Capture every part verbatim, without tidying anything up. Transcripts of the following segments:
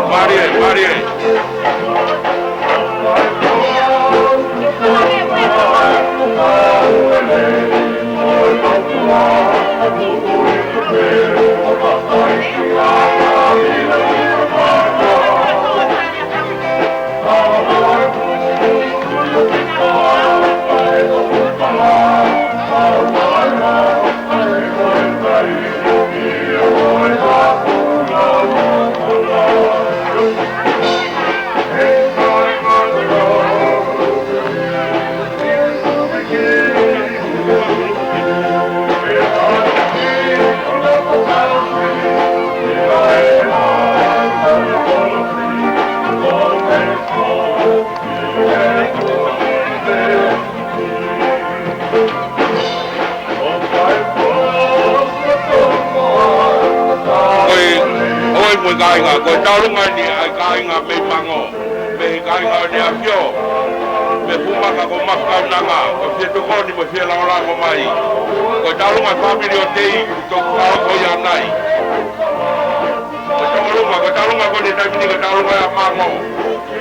Mālie, mālie. Ko e, ʻoe mo e kāinga, ko e tauʻolunga eni ʻa e kāinga mei Mango, mei he kāinga ʻo ʻEne ʻAfio, mei Fuʻu Maka ko Mafiakaunanga, ko e fie tokoni mo e fie lāngilangi mai. Ko e tauʻolunga ʻa e fāmili ʻo Tei, toki fakahoko ʻi ʻanai. Ko e tauʻolunga, ko e tauʻolunga ko eni taimi ni, ko e tauʻolunga ʻa Mango.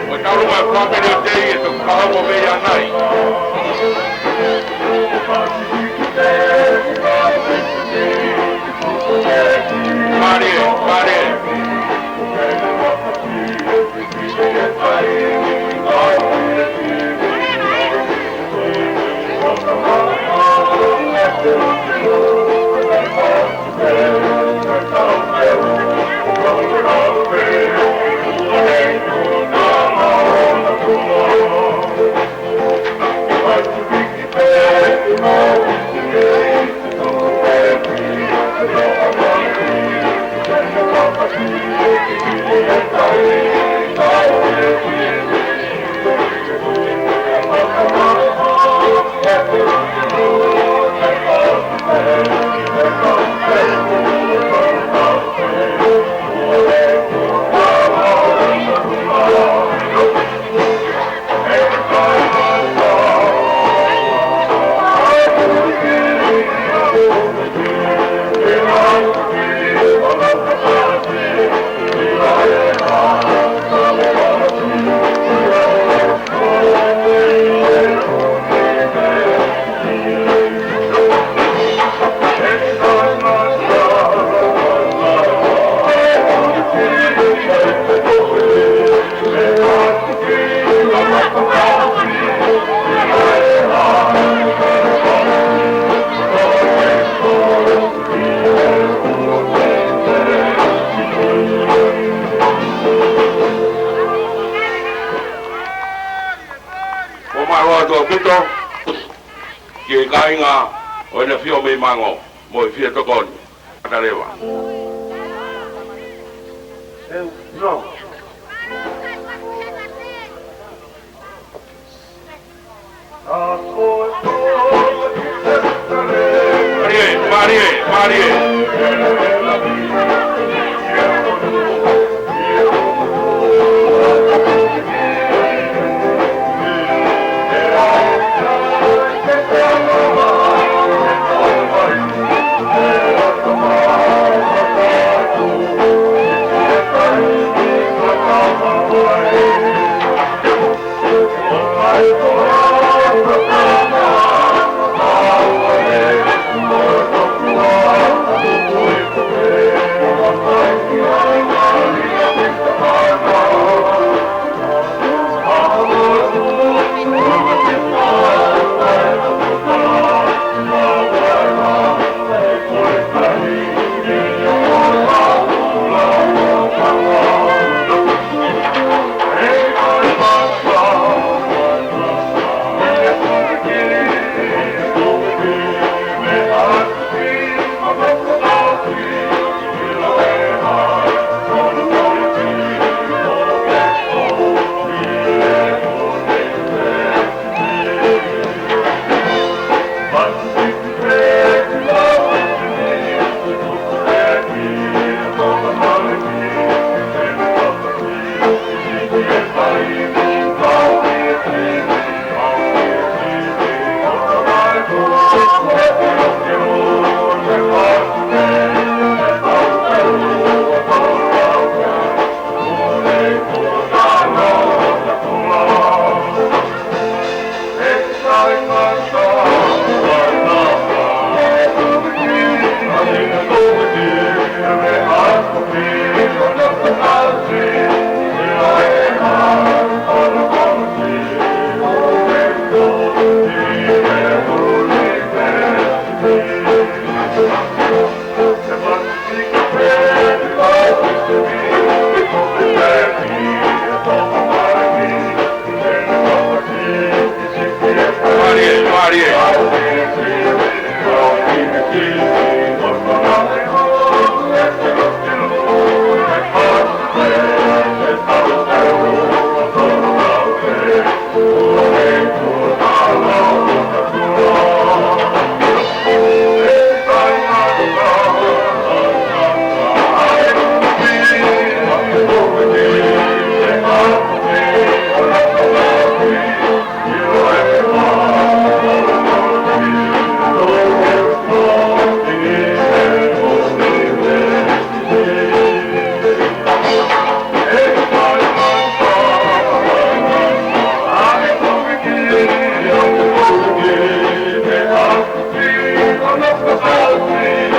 Ko e tauʻolunga ʻa e fāmili ʻo Tei ʻe toki fakahoko mei ʻanai. Mālie, mālie. Ko e mālō atu ʻaupito ki he kāinga ʻo ʻEne ʻAfio mei Mango, mo e fie tokoni. Kataleva. Mālie, mālie, mālie.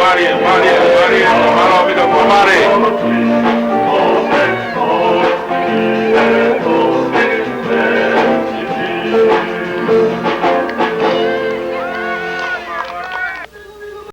Mālie, mālie, mālie, mālō ʻaupito, mālie.